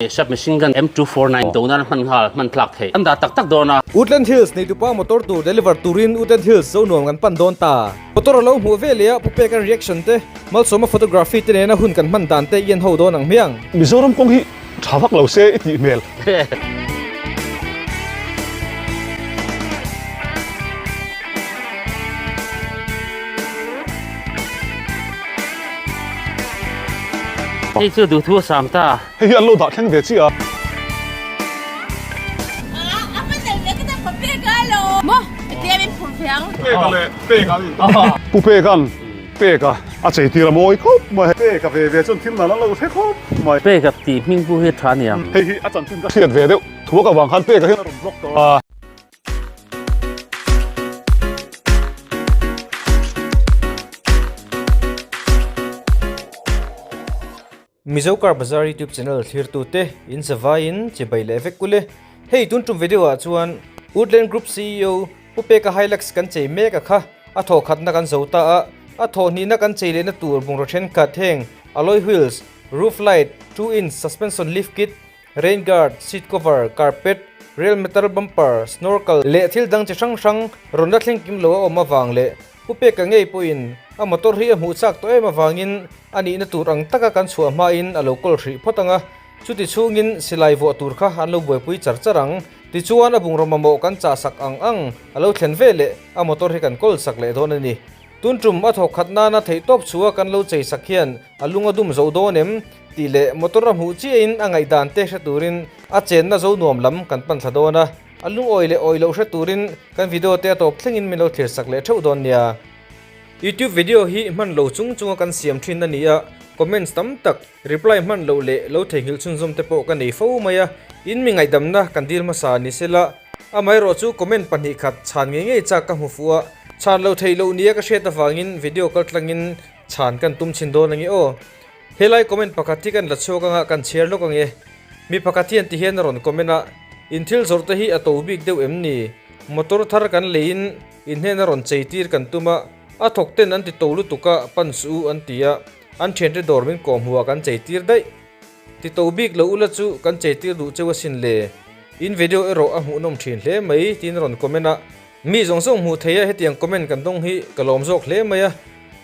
Sub machine gun M249 do nan hman nghal hman tlak theih an dah tak tak dawn a. Woodland Hills neitupa motor tur deliver turin Woodland Hills Zonuam kan pan dawn ta. Motor a lo hmuh ve leh a Pu Peka reaction te, Malsawma photography te nena hun kan hman dan te i en ho dawn ang hmiang. Mizoram kawng hi tha vak lo se i tih hmel. Hei chu duhthu a sam ta. Hei hi an lo dah thleng ve chiah a. Peka leh Peka an inta. Pu Peka'n Peka a chei tir a mawi khawp mai. Peka ve ve chuan thil nal an lo hre khawp mai. Peka tih hming pu hi a tha aniang. Hei hi a chanchin ka hriat ve deuh thuak avang khan Peka hian a rawn block tawh a. Mizo Car Bazaar YouTube channel thlirtute in zavaiin chibai leh vek ule. Hei tun tum video ah chuan Woodland Group CEO Pu Peka Hilux kan chei mek a kha a thawh khatna kan zo ta a, a thawh hnihna kan chei lehna tur bungraw thenkhat heng alloy wheels, roof light, 2 inch suspension lift kit, Rain guard, seat cover, carpet, real metal bumper, snorkel leh thil dang chi hrang hrang rawn la thleng kim lo a awm avang leh Pu Peka ngei pawhin a motor hi a hmuh chak tawh em avangin a nihna tur ang taka kan chhuah hmain a lo kawl hrih phawt ang a, chuti chhungin silai vuah tur kha an lo buaipui char char ang. Tichuan a bungraw mamawh kan chah sak ang ang a lo thlen ve leh a motor hi kan kawl sak leh dawn a ni. Tun tum a thawk khat nana theihtawp chhuah kan lo chei sak hian a lung a dum zo dawn em? Tih leh motor a hmuh chiahin a ngaihdan te hre turin a chenna zo nuam lam kan pan thla dawn a, a lungawi leh awi loh hre turin kan video te a tawp thlengin min lo thlir sak leh theuh dawn nia. YouTube video hi hman lo chung chunga kan siam thin a ni a, comments tam tak, reply hman loh leh lo theihnghilh chhunzawm te pawh ka nei fo mai a, in mi ngaihdamna kan dil hmasa ni sela, amaherawh chu comment 2 khat chhan ngei ngei chak ka hmu fuh a, chhan lo theih loh nia ka hriat avangin video kaltlangin chhan kan tum chhin dawn ange aw. Helai comment pakhat hi kan la chhuak anga kan chhiar lawk ange. Mi pakhat hian ti hian a rawn comment a, In thil zawrh te hi a to bik deuh em ni? Motor thar kan leiin in hnena rawn chei tir kan tum a, a thawk ten an ti to lutuk a, pan suh u an ti a, an thiante dawr min kawh hmuh ah kan chei tir daih. Ti to bik lo ula chu kan chei tir duh cheu asin le. In video erawh a hmuhnawm thin hle mai tiin a rawn comment a. Mi zawng zawng hmuh theih a hetiang comment kan dawng hi ka lawm zawk hle mai a.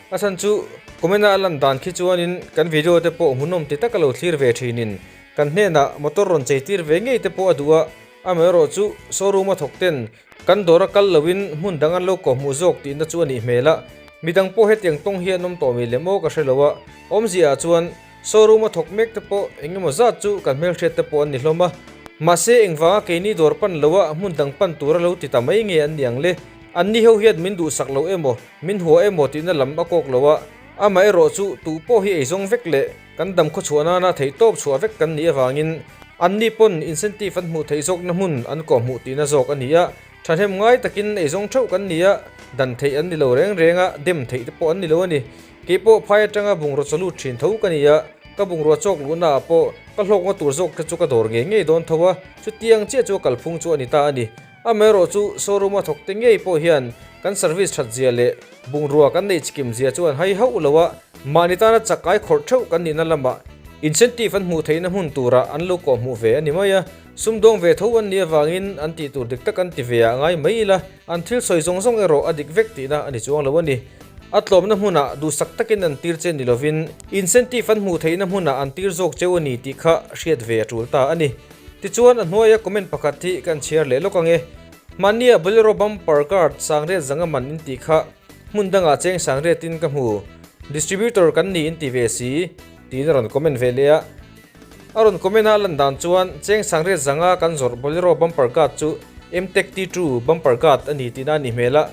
A chhan chu comment a lan dan khi chuanin kan video te pawh hmuhnawm ti taka lo thlir ve thinin kan hnenah motor rawn chei tir ve ngei te pawh a duh a, amaherawh chu showroom a thawk ten kan dawr a kal loin hmun dang an lo kawhhmuh zawk tihna chu a nih hmel a, midang pawh hetiang tawng hi an awm tawh mi lem aw ka hre lo a, awmzia ah chuan showroom a thawk mek te pawh eng emaw zat chu kan hmelhriat te pawh an ni hlawm a, mahse engvanga keini dawr pan lo a hmun dang pan tura lo ti ta mai nge an ni ang le, anni ho hian min duhsak lo emaw Min hua emaw tihna lam a kawk lo a, amaherawh chu tu pawh hi eizawng vek leh kan dam khawchhuah nana theih tawp chhuah vek kan nih avangin anni pawn incentive an hmuh theih zawkna hmun an kawhhmuh tihna zawk a ni a, thahnem ngai takin eizawng theuh kan ni a, dan theih an ni lo reng reng a, dem theih te pawh an ni lo a ni. Kei pawh phai atanga bungraw chawlut thin tho ka ni a, ka bungrua chawk luhna ah pawh ka hlawkna tur zawk te chu ka dawr ngei ngei dawn tho a, chutiang chiah chu a kalphung chu a ni ta a ni. Amaherawh chu showroom a thawk te ngei pawh hian kan service that zia leh bungrua kan neih chikim zia chu an hai hauh lo a, mahni tana chak ai khawrh theuh kan nihna lamah incentive an hmuh theihna hmun turah an lo kawhhmuh ve a ni mai a, sumdawng ve tho an nih avangin an tih tur dik tak an ti ve ah ngai mai ila, an thil sawi zawng zawng erawh a dik vek tihna a ni chuang lo a ni. A tlawmna hmunah duhsak takin an tir che ni lovin incentive an hmuh theihna hmunah an tir zawk cheu a ni tih kha hriat ve a tul ta a ni. Tichuan a hnuaia comment pakhat hi kan chhiar leh lawk ange. Hmania Bolero bumper guard sangriat zanga man in tih kha hmun dangah cheng sangriat in ka hmu. Distributor kan ni in ti ve si tiin a rawn comment ve leh a. A rawn comment a lan dan chuan cheng sangriat zanga kan zawrh Bolero bumper guard chu Mtech T2 bumper guard a ni tihna a ni hmel a.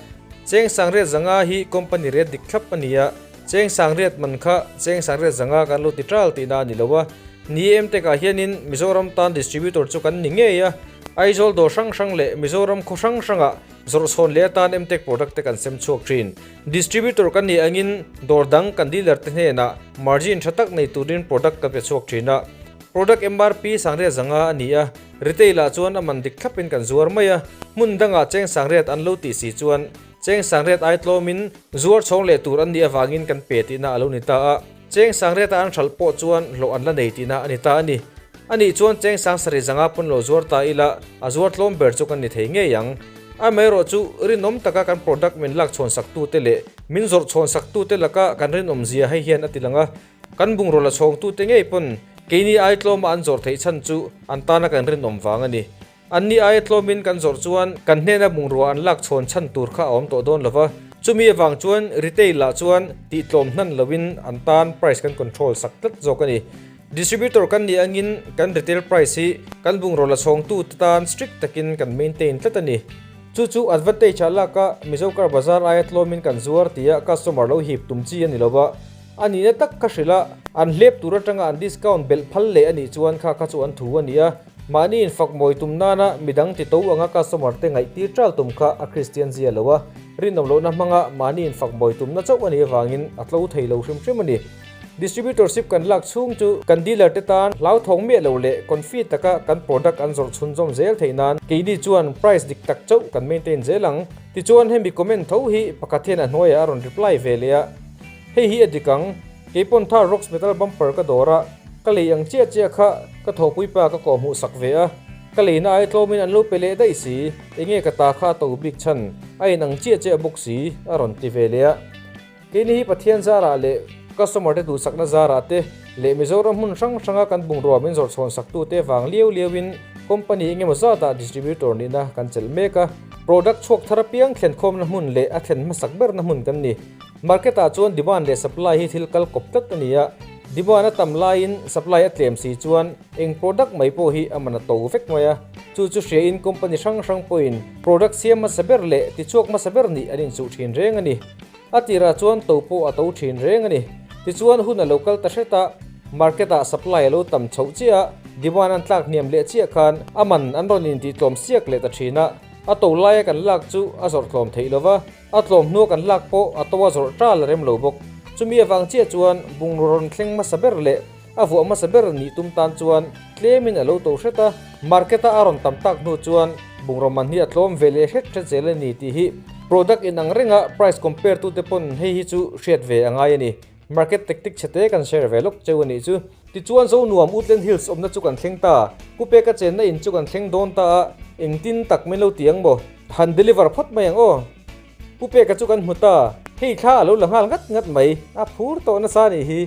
Cheng sangriat zanga hi company rate dik thlap a ni a. Cheng sangriat man kha cheng sangriat zanga kan lo ti tral tihna a ni lo a. Ni em tekah hianin Mizoram tan distributor chu kan ni ngei a, Aizawl dawr hrang hrang leh Mizoram khaw hrang hrangah zawrh chhawn leh atan Mtech product te kan sem chhuak thin. Distributor kan nih angin dawr dang kan dealer te hnenah margin tha tak nei turin product kan pe chhuak thin a. Product MRP sangriat zanga a ni a, retail ah chuan a man dik thlapin kan zuar mai a, hmun dangah cheng sangriat an lo tih si chuan cheng sangriat ai tlawmin zuar chhawng leh tur an nih avangin kan pe tihna a lo ni ta a. Cheng Sangreta an hralh pawh chuan hlawh an la nei tihna a ni ta a ni. Anih chuan cheng sangsarih zanga pawn lo zuar ta ila a zuar tlawm ber chu kan ni thei ngei ang. Amaherawh chu rinawm taka kan product min lak chhawn sak tute leh min zawrh chhawn sak tute laka kan rinawm zia hei hian a ti lang a, kan bungraw la chhawng tute ngei pawn keini ai tlawma an zawrh theih chhan chu an tana kan rinawm vang a ni. Anni aia tlawmin kan zawrh chuan kan hnena bungrua an lak chhawn chhan tur kha a awm tawh dawn lo va, chumi avang chuan retail ah chuan tih tlawm hnan loin an tan price kan control sak tlat zawk a ni. Distributor kan nih angin kan retail price hi kan bungraw la chhawngtu te tan strict takin kan maintain tlat a ni. Chu chu advantage ah lak a Mizo car bazar aia tlawmin kan zuar tia customer lo hip tum chi a ni lo va, a nihna tak kha hrilh a, an hlep tur atanga an discount belh phal leh a nih chuan kha kha chu an thu a ni a. Mahni infak mawi tum nana midang ti to anga customer te ngaihtir ṭal tum kha a Kristian zia lo a, rinawm lohna hmanga mahni infak mawi tumna chauh a nih avangin a tlo thei lo hrim hrim a ni. Distributorship kan lak chhung chu kan dealer te tan hlauthawng miah lo leh confi taka kan product an zawrh chhunzawm zel theih nan keini chuan price dik tak chauh kan maintain zel ang. Tichuan hemi comment tho hi pakhat hian a hnuaiah a rawn reply ve leh a, hei hi a dik ang. Keipawn Thar Rocks metal bumper ka dawr a, ka lei ang chiah chiah kha ka thawhpui pa ka kawh hmuh sak ve a, ka leina ai tlawmin an lo pe leh daih si, enge ka ta kha a to bik chhan, a in ang chiah chiah bawk si, a rawn ti ve leh a. Keini hi Pathian zarah leh customer te duhsakna zarah te leh Mizoram hmun hrang hranga kan bungrua min zawrh chhawn sak tute vang liau liauin company engemaw zatah distributor nihna kan chelh mek a, product chhuak thar apiang thlen khawmna hmun leh a thlen hmasak berna hmun kan ni. Market ah chuan demand leh supply hi thil kal kawp tlat a ni a, demand a tam laiin supply a tlem si chuan eng product mai pawh hi a man a to vek mai a, chu chu hria in company hrang hrang pawhin product siam hmasa ber leh tichhuak hmasa ber nih an inchuh thin reng a ni. A tirah chuan to pawh a to thin reng a ni. Tichuan hun a lo kal ta hret a, market ah supply a lo tam chhoh chiah a, demand an tlak hniam leh chiah khan a man an rawn intihtlawm siak leh ta thin a, a to laia kan lak chu a zawrh tlawm theih lova, A tlawm hnua kan lak pawh a to a zawrh ṭal a rem lo bawk. Chumi avang chiah chuan bungraw rawn thleng hmasa ber leh a vuah hmasa ber nih tum tan chuan tlemin a lo to hret a, market-a a rawn tam tak hnu chuan bungraw man hi a tlawm ve leh hret hret zel a ni tih hi product inang renga price compare tute pawn hei hi chu hriat ve a ngai a ni. Market tactic chhete kan share ve lawk cheu a nih chu. Tichuan Zonuam Woodland Hills awmna chu kan thleng ta. Pu Peka chenna in chu kan thleng dawn ta a, engtin tak min lo ti ang maw? Han deliver phawt mai ang aw. Pu Peka chu kan hmu ta, hei thla a lo la nghal ngat ngat mai, a phur tawh nasa nih hi.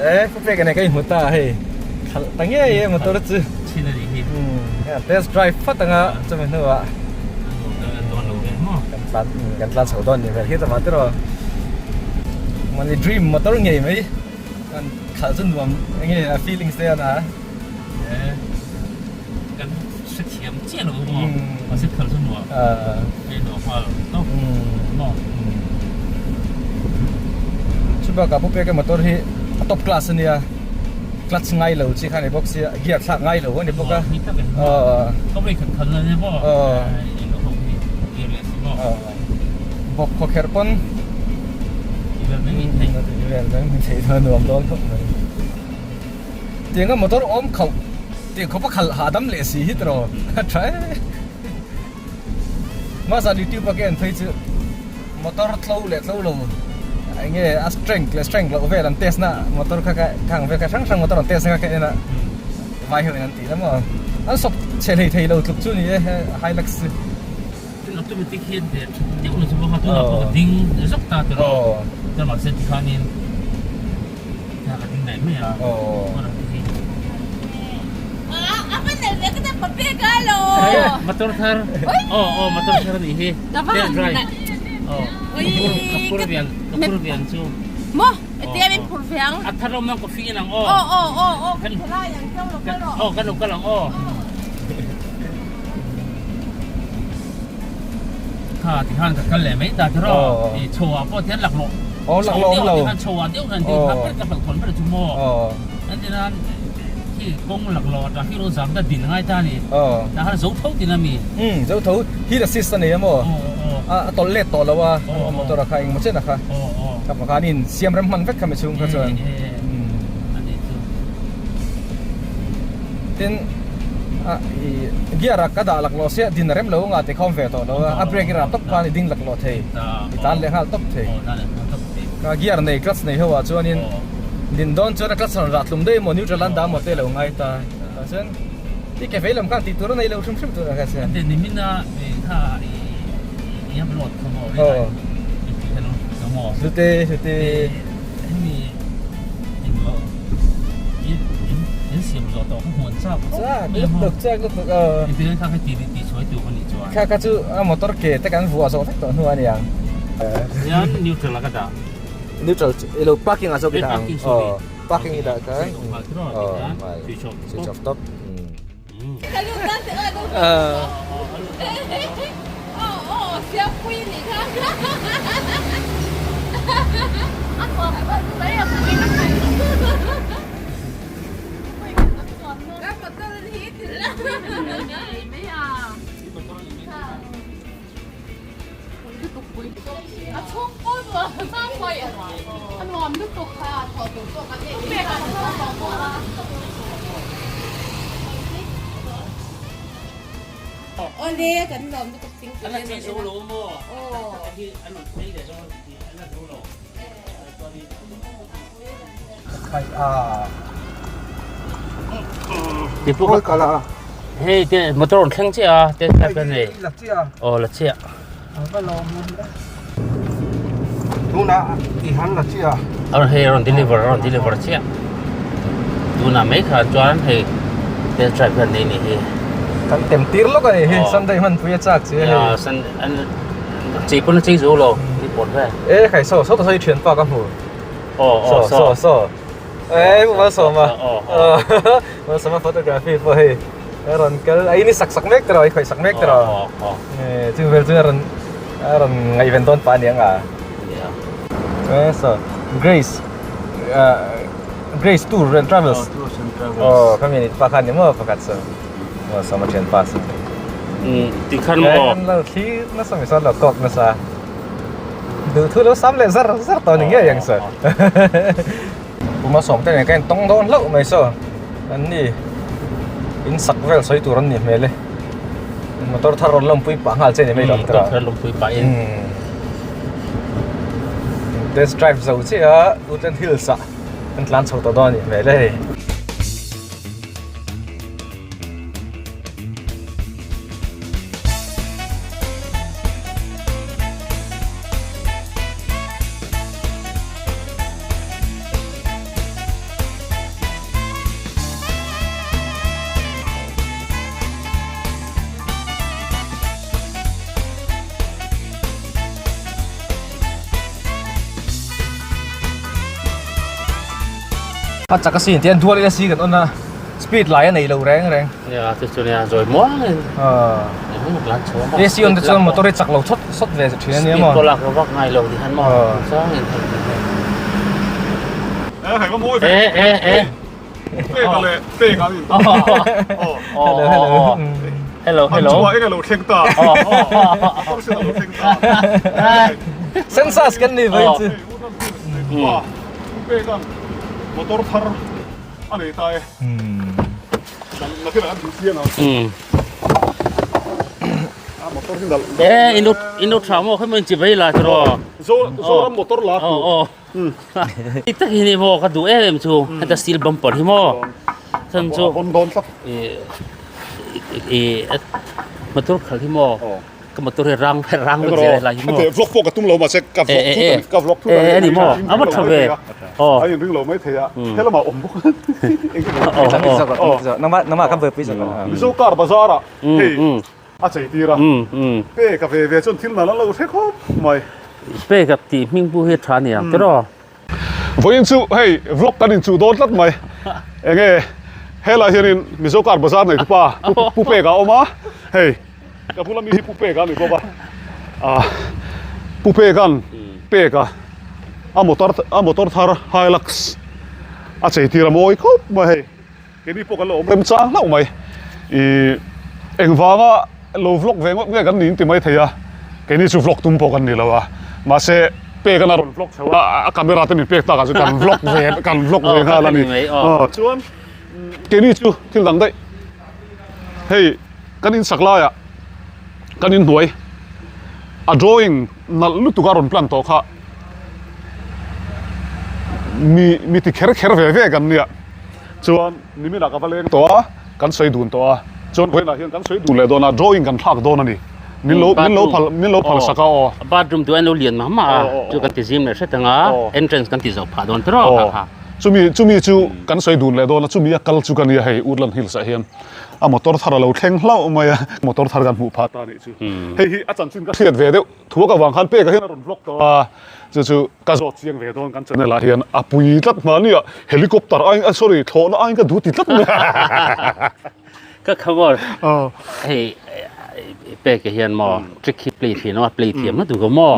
E pu pek ane ka inhmu ta hei khalh ta ngei e motor chu chin ani hi test drive phawt anga chumi hnuah kan tlan kan tlan chho dawn ni hmel hi tama tiraw mahni dream motor ngei mai kan khalh chu nuam enge a feelings te a na. Kan hrethiam chiah lo maw mahse phal chu nuam hei nuam nghal tawp maw. Chu bakah Pu Peka motor hi a top class a nia clutch ngai lo chi kha a ni bawk sia gear thlak ngai lo a ni bawk a ka vei khat khalh na nia maw eng a ho hi gear leh si maw bawp khaw kherh pawn vel mai mai thei vel mai mai thei chuan a nuam dawn khawp mai. Tianga motor awm khauh tih khawp a khalh hahdam leh si hi tiraw a tha e. Hmasa YouTube a ka en phei chu motor tlo leh tlo lo eng nge a strength leh strength loh vel an test na motor kha ka khang vel kha hrang hrang motor an test na kha ka en a vai ho in an tih na maw an sawp chhe hlei thei lo tluk chu ni e Hilux chu. Tin automatic hian teh deuh lo chu bawk a tunah pawh ka ding zawk ta tiraw chuan mahse tikhanin Motor thar aw aw motor thar anih hi test drive aw ka phur ve ang ka phur ve ang chu a thar awm ang coffee in ang aw aw kan lo kal ang aw kha tikhan ka kal leh mai ta tiraw i chho ah pawh tian laklawh Aw laklawh awm lo. Chho deuh chho ah deuh hian ding kha ber ka hlauhthawn ber chu maw. An ti nan khi kawng laklawh atang khi ro zam ta din ngai ta ni. Tah khan zo tho tin a mi. Umm zo tho heat assist a nei a maw. Aw aw. A tawlh let tawh lo a motor a kha engmaw chen a kha. Ka hmu kha an in siam rem hman vek kha mi chhung kha chuan. Tin a i gear a ka dah laklawh sia din a rem lo anga ti khawm ve tawh lo a a brake i rah tawp khan i ding laklawh thei i tlan leh nghal tawp thei. Ka gear nei clutch nei ho ah chuanin din dawn chuan a clutch rawn rah tlum daih emaw neutral an dah maw te lo ngai ta. Tah chuan i ke vei lam khan tih tur a nei lo hrim hrim tur a kha chuan. Hlute hlute. Chak lutuk chak lutuk aw. Kha kha chu a motor ke te kan vuah zawh vek tawh hnu a niang. Neutral chu ilo parking ah zawk i dah ang aw parking i dah khan aw switch off tawp. Hei te motor rawn thleng chiah a test drive ka nei aw la chiah a hei rawn deliver rawn deliver chiah tunah mai kha chuan hei test drive ka nei ni hi kan tem tir lawk a ni hi Sunday hman pui a chak che hei chei pawn a chei zo lo ni pawt ve e khai saw saw ta saw i thianpa ka hmu aw saw saw saw e mal sawma mal sawma photography pawh hei a rawn kal a in i sak sak mek tiraw i khawih sak mek tiraw e chu vel chu a rawn a rawn ngaihven dawn pah aniang a e saw Grace Grace Tour and Travels aw khami ni pa khan ni maw pakhat saw mal sawma thianpa saw tikhan maw kan lo thlir nasa mi saw lo kawk nasa Duhthu lo sam leh zar zar tawh ni ngei ang sir. Puma sawm te nen ka intawng dawn hlauh mai saw. An ni in sak vel sawi tur an ni hmel e. Motor thar rawn lawmpui pah nghal che ni mai lo Motor thar lawmpui pah in. Test drive zo chiah a Woodland Hills ah kan tlan chho tawh dawn a nih hmel e hei. A chak asin tian dual ila si kan on a speed lai a nei lo reng reng. Nia chu chu nia zawi muang in. AC on te chuan motor hi chak lo chawt sawt ve thin a nia maw. Speed pawh lak vak ngai lo ti khan maw. Sang in. E e e. Peka leh peka an intam. Hello hello. Hello hello. An chungah eng a lo thleng ta. Motor sen a lo thleng ta. Census kan ni vawiin chu. Peka motor thar a nei ta e. Nakin ah an duh chiang ang. A motor hi nalh. E inu inu tha maw khoi maw in chi bai la chu ro. Zoram motor la tu. I tak hi ni maw ka duh em em chu heta steel bumper hi maw chan chu i motor khalh hi maw ka motor hi rang rang vek zel helai hi maw vlog pawh ka tum lo mahse ka vlog thut ka vlog thut e ani maw a va tha ve aw a inring lo mai thei a helamah awm bawk nangmah nangmah ka buaipui zawk Mizo car bazar ah hei A chei tir a. Peka ve ve chuan thil nal an lo hre khawp mai. Peka tih hming pawh hi a tha aniang tiraw? Vawiin chu hei vlog kan inchuh dawn tlat mai. Enge helai hianin Mizo car bazar nei tupa Pu Peka a awm a, hei ka bula mi hi Pu Peka a ni bawk a. Ah Pu Peka'n Peka a motor a motor thar Hilux a chei tir a mawi khawp mai hei. Keini pawh kan lo awm remchang hlauh mai. Ih engvanga lo vlog ve ngawt nge kan niin ti mai thei a. Keini chu vlog tum pawh kan ni lo a, mahse pek a rawn vlog chho a, a camera te min pek takah chuan kan vlog ve kan vlog ve nghal a ni. Chuan keini chu thil dang daih hei kan insak laiah kan inhnuai a drawing nalh lutuk a rawn plan tawh kha mi mi ti kher kher ve ve kan nia chuan niminah ka va leng tawh a kan sawi dun tawh a chuan vawiinah hian kan sawi dun leh dawn a drawing kan thlak dawn a ni min lo min lo phal min lo phal sak a aw bathroom chu a lo lian mah mah a chu kan ti zim leh hret ang a entrance kan ti zawh phah dawn tawh ha ha chumi chumi chu kan sawi dun leh dawn a chumi a kal chu ka nia hei Woodland Hills ah hian a motor thar a lo thleng hlauh mai a motor thar kan hmuh phah ta nih chu hei hi a chanchin ka hriat ve deuh Thuak avang khan pekah hian a rawn vlog tawh a, chu chu ka zawt chiang ve dawn kan channel ah hian a pui tlat hma nia helicopter aiin sorry thlawhna aiin ka duh ti tlat mai Ka khabar hei pekah hian maw trick hi play thin a play thiam na duh maw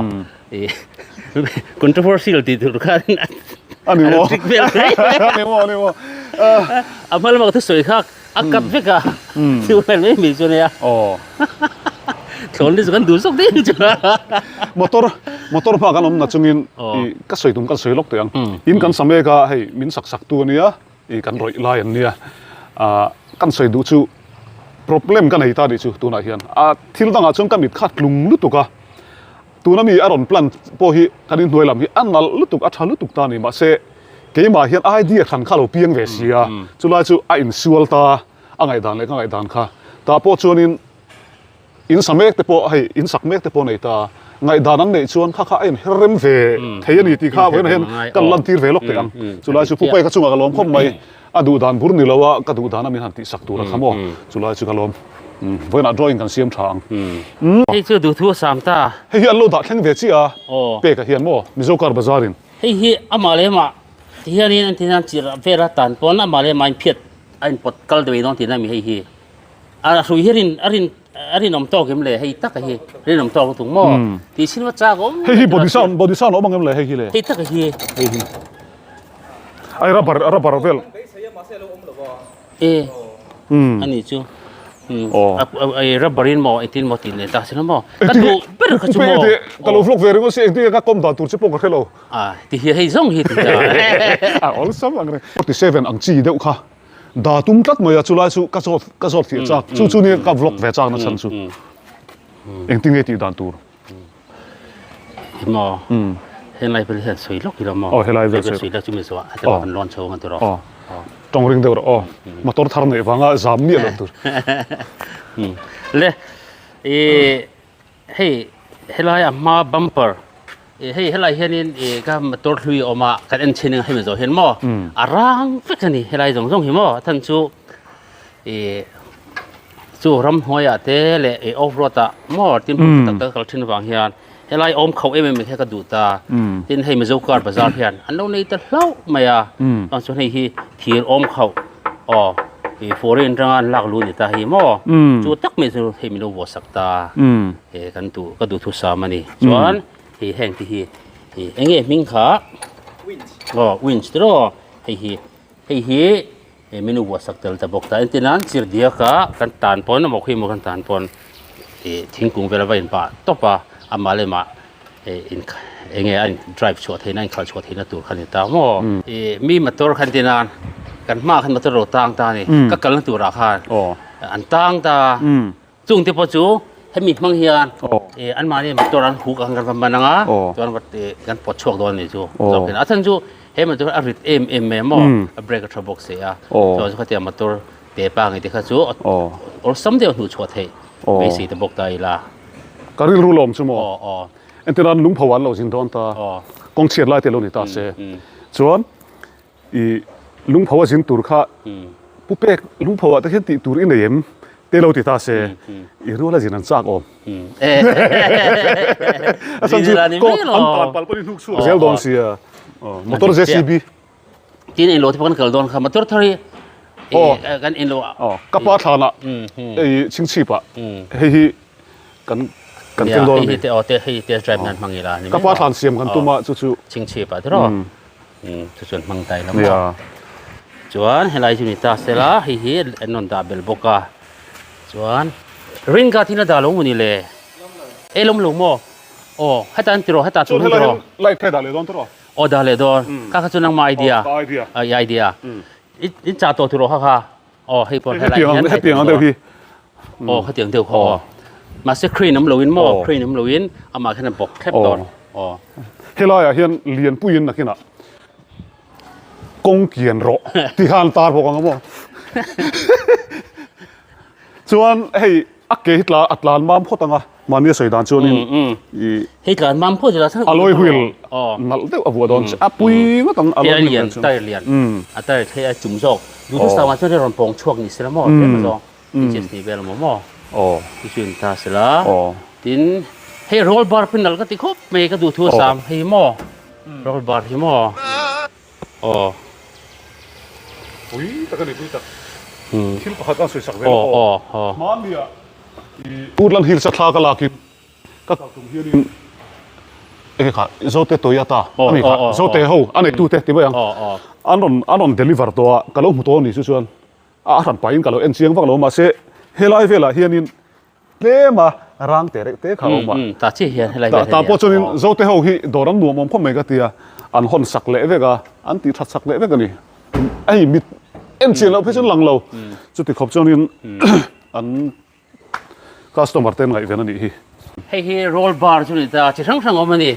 controversial tih tur khan a ni maw trick vel mai a ni maw a ni maw a hma lamah ka thusawi kha A kat vek a, thil vel mai mai chu ania. Aw. Thlawn hi chu kan duh zawk daih chu. Motor, motor hma kan awm na chungin i ka sawi tum kan sawi lawk teh ang. In kan sa mek a, hei min sak sak tu ania, i kan rawih lai an nia. Ah kan sawi duh chu problem ka nei ta nih chu tunah hian. A thil dangah chuan ka mit kha tlung lutuk a. Tuna mi a rawn plan pawh hi kan inhnuai lam hi a nalh lutuk, a tha lutuk ta a ni. Mahse, keimah hian idea hran kha a lo piang ve si a, chulai chu a insual ta, a ngaihdan leh ka ngaihdan kha. Tah pawh chuanin in sa mek te pawh hei in sak mek te pawh nei ta, ngaihdan an neih chuan kha kha a inher rem ve thei a ni tih kha vawiinah hian kan lantir ve lawk teh ang. Chulai chu Pu Paika chungah ka lawm khawp mai. A duhdan bur ni lo a, ka duhdan a min han tihsak tur a kha maw? Chulai chu ka lawm. Vawiinah drawing kan siam tha ang. Hei chu duhthu a sam ta. Hei hi an lo dah thleng ve chiah a, pekah hian maw Mizo Car Bazaar in. Hei hi amah leh amah ti hianin an ti hian chirh vela tan pawn amah leh amah in phiat a in pawt kal deuh dawn tihna a mi hei hi. A hrui hi rin a rin a rinawm tawk em le hei taka hi rinawm tawk lutuk maw tih chin va chak awm. Hei hi body sound body sound a awm ang em le hei hi le. Hei taka hi. Hei hi. Ai rubber rubber vel. E ani chu. Ai rubber in maw engtin maw tih leh ta si lo maw. Ka duh ber kha chu maw. Ka lo vlog ve ringawt si engtin nge ka kawm dan tur che pawh ka hre lo. A ti hi hei zawng hi ti ta. A awlsam ang reng. 47 ang chi deuh kha da tum tlat mai a chulai chu ka zawt ka zawt fiah chak chu chu nia ka vlog ve chak na chhan chu. Engtin nge tih dan tur. Maw helai vel hian sawi lawk ila maw aw helai vel sawi lawk chu mi zawh a kan lawn chho ang tur aw tawng ring deuh rawh aw motor thar neih vanga zam miah loh tur le i hei helai a hma bumper hei helai hianin i ka motor hlui a awm a kan en chhin ang hemi zawh hian maw a rang vek a ni helai zawng zawng hi maw a chhan chu I chu ramhnuaiah te leh i off road ah maw tin hmun tak tak kal thin avang hian helai awm khauh em em mai kha ka duh ta tin hei Mizo car bazar hian an lo nei ta hlauh mai a chuan chuan hei hi thir awm khauh aw i foreign atanga an lak luh ni ta hi maw chu tak mai chu hei min lo vuah sak ta he kan duh ka duh thusam a ni chuan hei heng te hi eng nge hming kha aw winch tiraw hei hi hei hi. He menu buah sak tel ta bawk ta entir nan chir diak a kan tan pawn emaw khi emaw kan tan pawn ih thingkung vel a va in pah tawp a amah leh mah ih in eng nge a in drive chhuah theihna a inkhalh chhuah theihna tur kha a ni ta maw ih mi motor kha entir nan kan hmaah khan motor ro tang ta a ni ka kalna turah khan an tang ta. Chung te pawh chu hemi hmang hian eh anmahni motor an huk ang kan va man ang a chuan va eh kan pawt chhuak dawn a ni chu zawk hian a chhan chu he motor a rit em em mai a maw a brake a tha bawk si a chuan chu khatiang motor te pa ngei te kha chu awlsam deuh hnuh chhuah theih beisei ta bawk ta ila. Ka rilru lawm chu maw entir an lungpho an lo zin dawn ta kawng chhiat lai te lo ni ta se chuan I lungpho a zin tur kha pu pek lungpho ah te khian tih tur i nei em te lo ti ta se i rual a zin an chak awm. A chhan chu kawng an tan palh pawhin hnuk chhuak zel dawn sia motor JCB. Tin englo te pawh kan kal dawn kha motor thar hi kan englo ka pa thlanah hei chhingchhip ah hei hi kan kan tel dawn a ni. Hei hi te aw te hei test drive nan hmang ila ni mai. Ka pa thlan siam kan tum a chu chu. Chhingchhip ah tiraw. Chu chuan hmang ta ila maw. Chuan helai chu ni ta sela hei hi an rawn dah belh bawk a. Chuan ring ka thil a dah lo maw ni le? E lawm lo maw? Aw heta an tiraw heta chuan helai hian light kha i dah leh dawn tiraw? Aw dah leh dawn. Kha kha chu nangmah idea. Ka idea. I idea. In chah tawh tiraw kha kha? Aw hei pawh helai hian hetiang ang deuh hi. Aw hetiang deuh kha aw. Mahse crane awm loin maw crane awm loin amah khian a bawk thlep dawn. Aw. Helaiah hian lianpuiin nakinah kawng kian rawh ti khan tar bawk ang a maw. Chuan hei a ke hi tla a tlan mam phawt ang a mahni a sawi dan chuanin i Hei tlan mam phawt ila alloy wheel nalh deuh a vuah dawn a pui ngawt ang alloy wheel lian tyre lian a tyre thei a chum zawk duhthusam ah chuan hei rawn pawng chhuak ni sela maw tlem azawng inches ni vel maw maw chu chu in ta sela tin hei roll bar pawh nalh ka ti khawp mai ka duhthusam hei maw roll bar hi maw. Aw. Pui tak a ni pui tak. Thil pakhat an sawi sak ve lawk aw. Aw. Hmannia i Woodland Hills a thla ka lakin ka kal tum hianin enge kha Zote Toyota a ni kha Zote ho a neitute ti mai ang. An rawn an rawn deliver tawh a ka lo hmu tawh a ni chu chuan a hran pahin ka lo en chiang vak lo mahse helai velah hianin Tlem a, rang teh reuh te kha a awm a. Ta chiah hian helai vel Ta pawh chuanin Zote ho hi dawr an nuam awm khawp mai ka ti a, an hawn sak leh vek a, an tih that sak leh vek a ni. Hei mit en chian loh phei chuan lang lo, chuti khawp chuanin an customer te an ngaihven a nih hi. Hei hi roll bar chu ni ta, chi hrang hrang awm a ni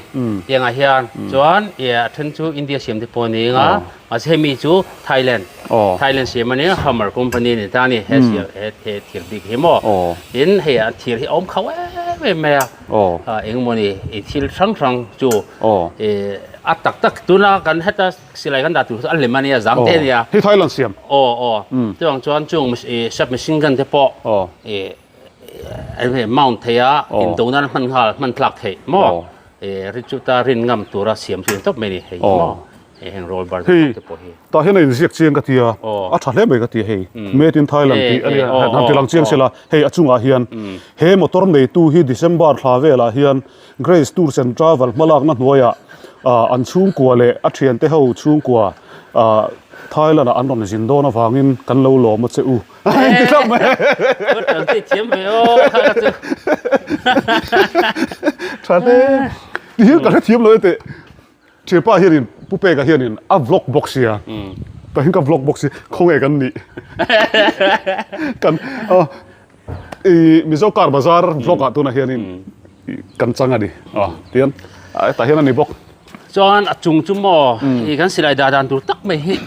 tiangah hian chuan a then chu India siam te pawh a ni ang a, mahse hemi chu Thailand Thailand siam a ni a, Hammer company a ni ta a ni he siam he he thir bik hi maw tin hei a thir hi a awm khauh em em mai a, engemaw ni i thil hrang hrang chu a tak tak tuna kan heta silai kan dah tur chu a lem a nia zang te a nia. Hei Thailand siam. Aw aw chuvang chuan chung submachine gun te pawh Eng mount thei a indo nan hman nghal hman tlak theih maw ri chu ta rin ngam tura siam chu tawp mai ni hei maw heng roll bar te pawh hi tah hian a inziak chiang ka tia a tha hle mai ka ti hei made in Thailand tih a nia han ti lang chiang sela hei a chungah hian he motor neitu hi December thla velah hian Grace Tours and Travel hmalakna hnuaiah an chhungkua leh a thiante ho chhungkua Thailand ah an rawn zin dawn avangin kan lo lawm a che u. Ti thlap mai. Kan ti thiam ve aw kha ka chu. Tha hle. Ti hian ka hre thiam lo e teh. Thianpa hianin Pu Peka hianin a vlog bawk sia. Tah hian ka vlog bawk si khawnge kan nih. Kan i Mizo car bazar vlog ah tunah hianin kan chang a ni. Tihian tah hian a ni bawk. Chuan a chung chu maw i kan silai dah dan tur tak mai hi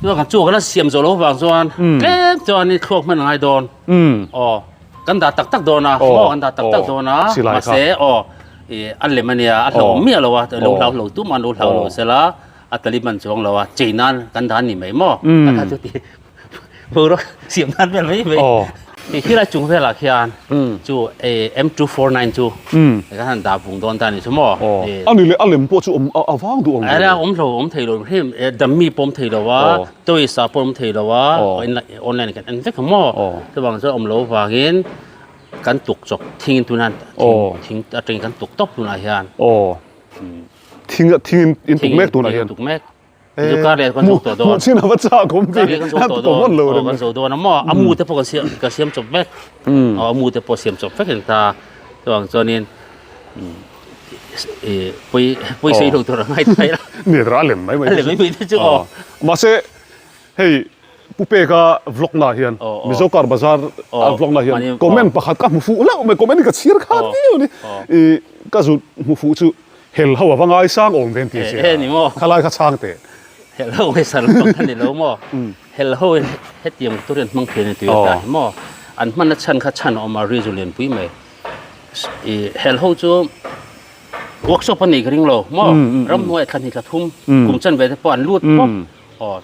chuan kan chu kan la siam zawh loh vang chuan tlem chuan i thluak hman a ngai dawn aw kan dah tak tak dawn a maw kan dah tak tak dawn a mahse aw i a lem a nia a hlauhawm miah lo a lo hlau hlo tum a lo hlau lo sela a taliban chuang lo a chei nan kan dah a ni mai maw ka chu ti Boruak siam nan vel mai mai. Ti khi lai chung velah khian chu M249 chu kan han dah vung dawn ta ni chu maw. A ni leh a lem pawh chu awm a vang duh ang ve. A awm lo awm thei lo hrim dummy pawh awm thei lo a toys ah pawh awm thei lo a online kan en vek ang maw. Chuvang chuan awm lo vangin kan tuk chawp thing tunah thing atangin kan tuk tawp tunah hian. Thing thing in tuk mek tunah hian. Tuk mek. Chu kar leh kan zo tawh dawn. Hmuh chin a va chak awm ve. Kan zo tawh dawn. Aw kan zo dawn a maw. A mu te pawh kan siam kan siam chawp vek. Aw a mu te pawh siam chawp vek in ta. Chuang chuanin i pui pui sei lo tur a ngai thai la. Ni ra lem mai mai. A lem mai mai te chu aw. Mahse hei Pu Peka vlog na hian Mizo Car Bazar a vlog na hian comment pakhat ka hmu fuh hlauh mai comment ka chhir kha viau a ni. I ka zut hmu fuh chu Hel ho a va ngaisang awm ve an ti a sia. Khalai kha chhang teh. Hel ho ngaisang lo kha ni lo maw. Hel ho in hetiang tur hian hmang thei a ni tui a ta hi maw. An hmanna chhan kha chhan a awm a ri zu lian pui mai. I hel ho chu workshop a nei ka ring lo maw. Ramhnuai thla hnih thla thum kum chan ve te pawh an lut pawp. Aw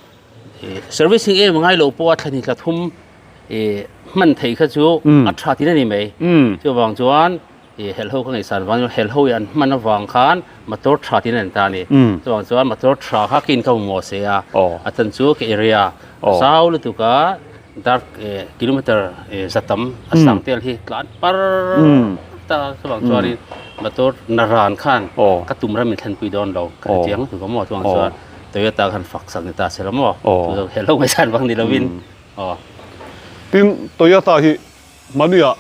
servicing em a ngai lo pawh a thla hnih thla thum i hman thei kha chu a tha tin a ni mai. Chuvang chuan I helho ka ngaihsan vang chuan helho hi an hman avang khan motor tha tiin an ta a ni. Chuvang chuan motor tha kha ka in ka mamawh se a, a chan chu ka area a zau lutuk a, dark kilometer za tam a sang tel hi tlan par ta chuvang chuanin motor na ran khan ka tum ram in thlenpui dawn lo ka hre chiang lutuk a maw chuvang chuan Toyota khan fak sak ni ta se la maw helho ngaihsan vang ni lovin aw. Tin Toyota hi mahnia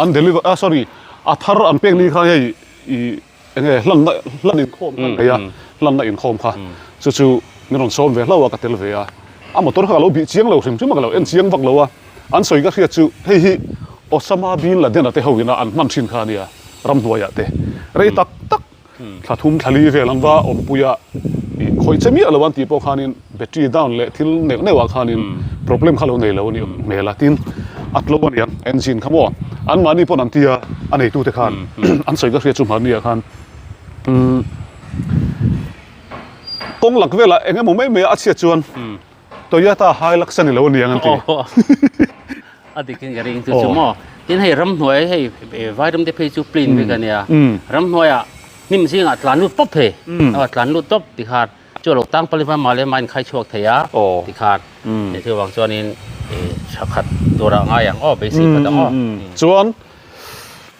An deliver ah sorry. A thar an pek ni khan hei ih eng nge hlanna hlan inkhawm kha an nei a, hlanna inkhawm kha chu chu min rawn sawm ve hlauh a ka tel ve a. A motor kha ka lo bih chiang lo hrim hrim a ka lo en chiang vak lo a, an sawi ka hriat chu hei hi Osama bin Laden a te ho ina an hman thin kha a nia ramhnuaiah te rei tak tak Thla thum thla li vel an va awmpui a, ih khawih che miah lo an tih pawh khanin battery down leh thil neuh neuh ah khanin problem kha lo nei lo a nih hmel a, tin a tlo a niang engine kha maw anmahni pawn an ti a, a neitute khan an sawi ka hriat chu hmanni ah khan umm kawng lak velah eng emaw mai mai a chhiat chuan Toyota Hilux a ni lo aniang an ti. A dik in ka ring chu chu maw. Tin hei ramhnuai hei vairam te phei chu plane vek ania. Ramhnuaiah hnim zingah tlan lut pawp thei. A tlan lut tawp tikhan chu alo tang pali va mah leh mah in khai chhuak thei a tikhan chuvang chuanin tha khat turah ngai ang aw beisei khat ang aw. Chuan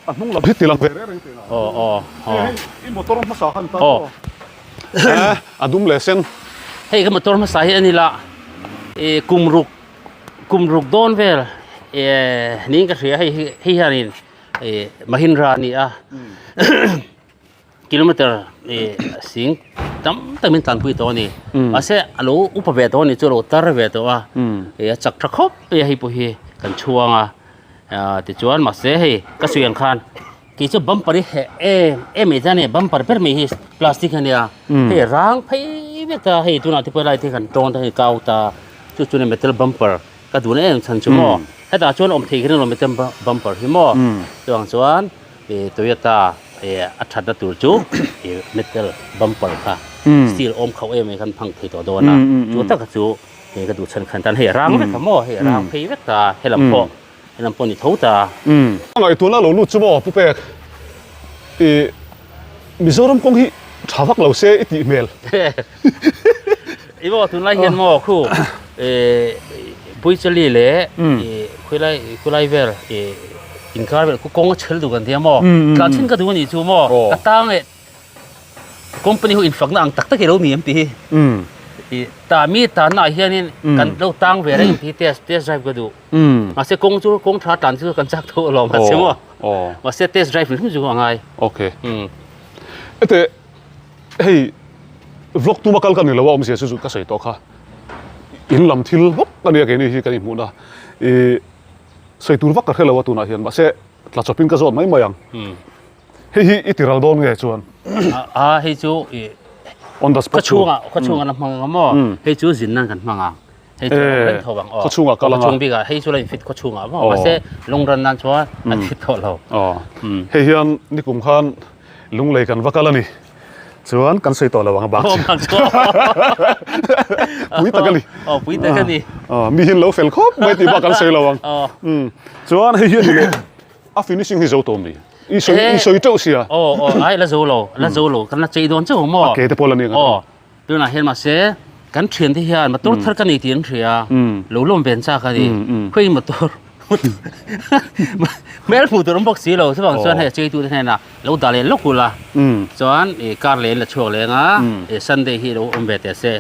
a hnung lam hi ti lang ve reng reng teh ang. Aw aw aw. Hei i motor hmasa khan tan aw. A dum leh sen. Hei ka motor hmasa hi a ni la ih kum ruk kum ruk dawn vel eh niin ka hria hei hi hei hianin ih Mahindra a ni a kilometer ih sing tam tak min tlanpui tawh a ni mahse a lo upa ve tawh a ni chu a lo tar ve tawh a ih a chak tha khawp mai a hei pawh hi kan chhuang a ah tichuan mahse hei ka sawi ang khan. Kei chu bumper hi heh em em mai ta a ni bumper ber mai hi plastic a nia hei rang phei vek a hei tunah te pawh helai te kan tawn ta hei kau ta chu chu metal bumper ka duh na em chhan chu maw hetah chuan awm thei kher lo metal bumper hi maw chuvang chuan ih Toyota ih a thatna tur chu ih metal bumper kha steel awm khauh em em khan hmang thei tawh dawn a chu taka chu hei ka duh chhan khan tan hei rang vek a maw hei rang phei vek ta helam pawh. Helam pawh ni tho ta. Umm. A ngaihtuahna lo lut chu maw Pu Pek? I Mizoram kawng hi tha vak lo se i tih hmel. I maw tunlai hian maw khu Puichali leh khawilai khawilai vel inkar vel khu kawng a chhel duh kan tia maw? Tlan chhin ka duh a nih chu maw? Ka tang leh Company ho infakna ang tak tak i lo ni em tih hi. I ta mi tanna ah hianin kan lo tang ve reng tih hi test test drive ka duh. Mahse kawng chu kawng tha tan chu kan chak tho alawm mahse maw. Mahse test drive hrim chu a ngai. Okay. Ete hei vlog tuma kal ka ni lo a awmzia chu chu ka sawi tawh kha. In lam thil bawk a nia keini hi kan inhmuhna. I sawi tur vak ka hre lo a tunah hian mahse tla chawpin ka zawt mai mai ang. Hei hi i tiral dawn nge chuan? A hei chu i On the spot khaw chhungah khaw chhungah la hmang ang maw? Hei chu zin nan kan hmang ang. Hei chu reng tho ang aw. Khaw chhungah kal ang a. Khaw chhung bikah hei chu la in fit khaw chhungah maw? Mahse lung ran nan chuan a fit tawh lo. Aw. Hei hian nikum khan lunglei kan va kal a ni. Chuan kan sawi tawh lo ang a bak chu. Pui tak a ni. Aw pui tak a ni. Aw mi hian lo fel khawp mai tih bak kan sawi lo ang. Chuan hei hi a ni leh. A finishing hi zo tawh mi? I sawi i sawi teuh sia. Aw aw ai la zo lo la zo lo kan la chei dawn chauh maw? A ke te pawh la ni ang. Aw tunah hian mahse kan thian te hian motor thar ka nei tih an hria lo lawm ven chak a ni khawi motor hmel hmuh tur awm bawk si lo chuvang chuan hei a cheitu te hnenah lo dah leh lawk ula chuan i kar leh in la chhuak leng a i Sunday hi lo awm ve teh se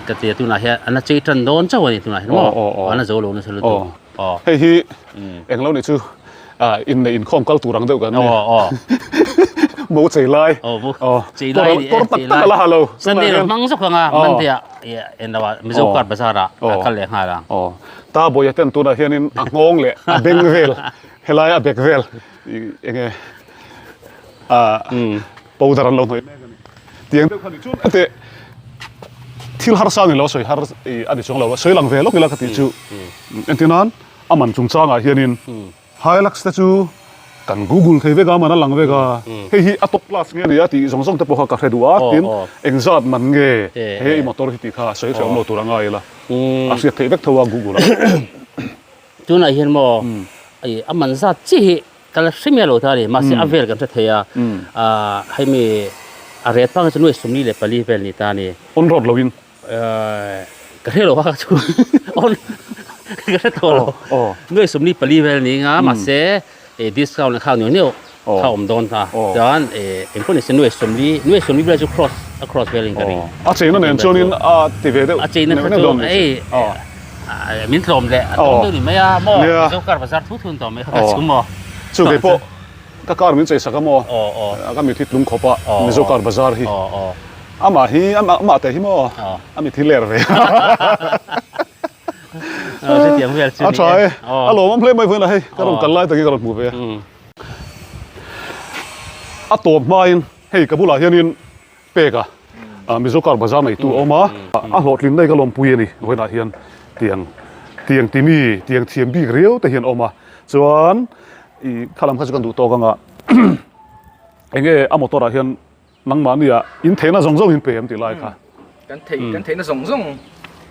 ka ti a tunah hian an la chei tan dawn chauh a ni tunah hian maw an la zo lo nasa lutuk. Hei hi eng lo nih chu inneih inkhawm kal tur ang deuh kan ni. Mo chei lai. Chei lai ni Kawr tak tak a la ha lo. Sunday lo hmang zawk ang a Monday ah en lo ah Mizo Car Bazaar ah a kal leh nghal ang. Ta Bawia ten tunah hianin a nghawng leh a beng vel helai a bek vel enge powder an lo hnawih mek a ni. Tiang deuh kha ni chuan ate thil harsa ni lo sawi har a ni chuang lo a sawi lang ve lawk ila ka tih chu entir nan a man chungchangah hianin Hilux te chu kan google thei vek a man a lang vek a hei hi a top class nge ni a tih zawng zawng te pawh kha ka hre duh a tin engzat man nge he i motor hi tih kha sawi hreh awm lo tur a ngai ila a hriat theih vek tho a google ah. Tunah hian maw a man zat chiah hi Ka la hre miah lo ta a ni, mahse a vel kan hre thei a, ah hemi a ret pang hi chu nuai 44 vel ni ta a ni. On road lo in? Ka hre lo a chu on ka hre tawh lo. Nuai 44 vel ni nga mahse discount a khak neuh neuh kha awm dawn ta. Chuan engpawh nise nuai 40 nuai 40 vel chu cross a cross vel in ka ring. A cheina nen chuan in a ti ve deuh A cheina kha chu ei Min tlawm leh a tlawm deuh ni mai a maw Mizo car bazar thu thun tawh mai kha ka chhum maw. Chu kei pawh Ka car min chei sak a maw? Ka mit hi tlung khawp a, Mizo car bazar hi. Amah hi, amah te hi maw? A mit hi ler ve. A tha e, a lawmawm hle mai vawiin a hei, ka rawn kal lai takin ka rawn hmu ve a. A tawp hmain hei ka bulah hianin pek a, Mizo car bazar neitu a awm a, a hlawhtlin daih ka lawmpui a ni vawiinah hian tiang tiang timi tiang thiam bik riau te hian a awm a, chuan ih khalam kha chu kan duh tawk ang a, enge a motor ah hian nangmahni ah in theihna zawng zawng in pe em tih lai kha. Kan theih kan theihna zawng zawng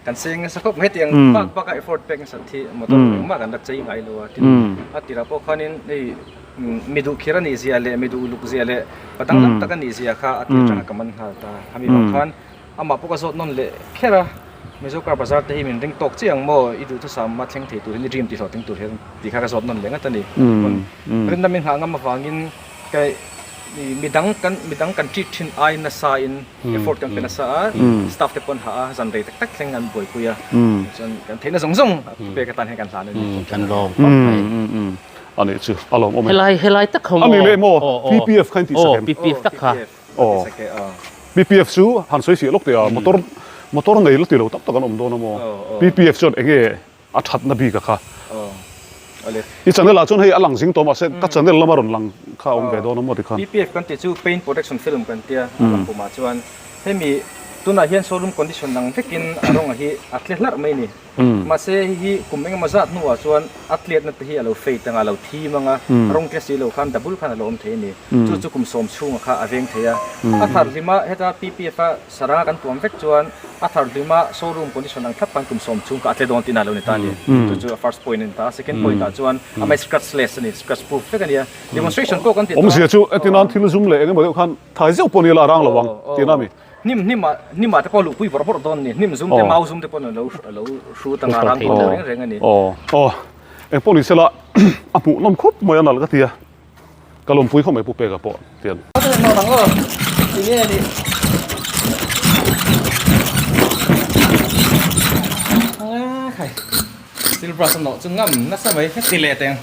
kan seng nasa khawp mai hetiang bak bak a effort pek nasat hi motor engmah kan la chei ngai lo a tin a tirah pawh khanin hei mi duh khir a nih zia leh mi duh luk zia leh pa danglam tak a nih zia kha a tir atanga ka man nghal ta khami vang khan amah pawh ka zawt nawn leh kher a Mizo car bazar te hi min ring tawk chiah ang maw i duhthusam a thleng thei tur hian i dream tih hlawhtling tur hian tih kha ka zawt nawn leh ngat a ni rinna min nghah ngam avangin ka Mi dang kan mi dang kan treat thin ai nasa in effort kan pe nasa a, staff te pawh an hah a, zan rei tak tak thleng an buaipui a, chuan kan theihna zawng zawng pek atan hian kan hlan a ni. Kan lawm khawp mai. A nih chu a lawm awm e. Helai helai tak kha maw? A ni leh maw? PPF kha in tih sak em? PPF tak kha. Aw. PPF chu han sawi fiah lawk teh a, motor motor nei la ti lo tak tak an awm dawn a maw? PPF chuan enge a thatna bik a kha. I channel ah chuan hei a lang zing tawh mahse ka channel lama rawn lang kha a awm ve dawn a maw tikhan. PPF kan tih chu Paint Protection Film kan tia a lang pumah chuan hemi tunah hian showroom condition ang vekin a rawng hi a tle hlarh mai a ni. Mahse hei hi kum engemaw zat hnuah chuan a tliatna te hi a lo fade anga a lo thim anga rawng tle si lo khan double khan a lo awm thei a ni. Chu chu kum sawm chhunga kha a veng thei a. A thar hlima heta PPF a Saranga kan tuam vek chuan a thar hlima showroom condition ang thlap khan kum sawm chhung kha a tle dawn tihna a lo ni ta a ni. Chu chu a first point a ni ta a. Second point ah chuan amah hi scratchless a ni, scratch proof vek a ni a. Demonstration pawh kan ti ta. Awmzia chu heti nan thil zum leh eng emaw deuh khan thai zeuh pawh ni ila a rang lo ang tihna a mi. Hnim hnim ah hnim ah te pawh luhpui bawrh bawrh dawn a ni. Hnim zum te mau zum te pawh a lo a lo hrut anga a rang dawn reng reng a ni. Aw aw eng pawh ni sela a hmuhnawm khawp mai a nalh ka ti a. Ka lawmpui khawp mai Pu Peka pawh tian. Steel brush a nawh chu ngam nasa mai heti leh teng.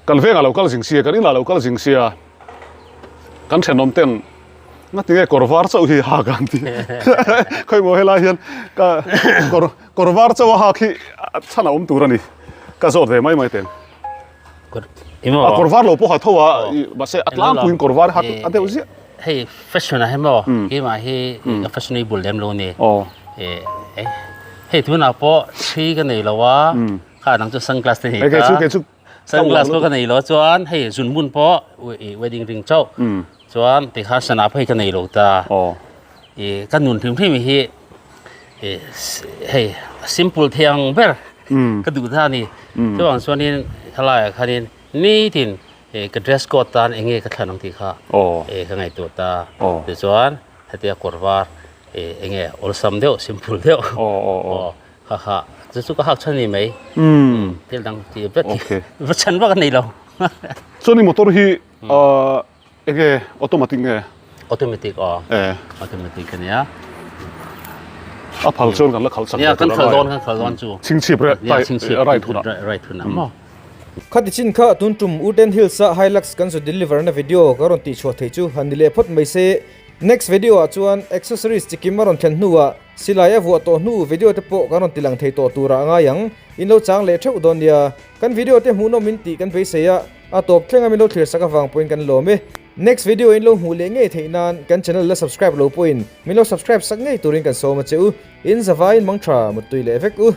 Kan vengah lo kal zing sia, kan inah lo kal zing sia, kan thenawm ten ngati nge kawr var chauh hi hak an ti. Khawi maw helai hian ka kawr kawr var chauh a hak hi chhan a awm tur a ni. Ka zawt ve mai mai teng. A kawr var lo pawh ha tho a, mahse a tlangpuiin kawr var hak a deuh ziah. Hei fashion ah hi maw keimah hi ka fashionable lem lo a ni. Hei tunah pawh thi ka nei lo a. Kha nang chu sunglass te nei ta. Sunglass pawh ka nei lo chuan hei zunbun pawh wedding ring chauh chuan tikhan sana pawh hei ka nei lo ta. I ka nun hrim hrim hi hei simple thei ang ber ka duh ta a ni. Chuvang chuanin helaiah khanin nitin ka dress code tan eng nge ka thlan ang tih kha ka ngaihtuah ta. Tichuan hetia kawr var eng nge awlsam deuh simple deuh. Ha ha, chu chu ka hak chhan ni mai. Thil dang ti vek hi va chhan vak a nei lo. Chuan i motor hi enge automatic nge? Automatic aw. Automatic a nia. A phal chuan kan la khalh chak ve tur a ngai. Nia kan khalh dawn kan khalh dawn chu. Chhingchhip right hunah. Right hunah maw. Khati chin kha tun tum Uten Hills a Hilux kan zu deliver na video ka rawn tihchhuah thei chu han ni leh phawt mai se. Next video ah chuan accessories chikim a rawn thlen hnuah Silai a vuah tawh hnu video te pawh kan rawn ti lang thei tawh turah a ngai ang. In lo chang leh theuh dawn nia. Kan video te hmuhnawm in tih kan beisei a, a tawp thleng a min lo thlir sak avang pawhin kan lawm e. Next video in lo hmuh leh ngei theih nan kan channel la subscribe lo pawhin min lo subscribe sak ngei turin kan sawm a che u. In zavaiin mangtha muttui leh vek u.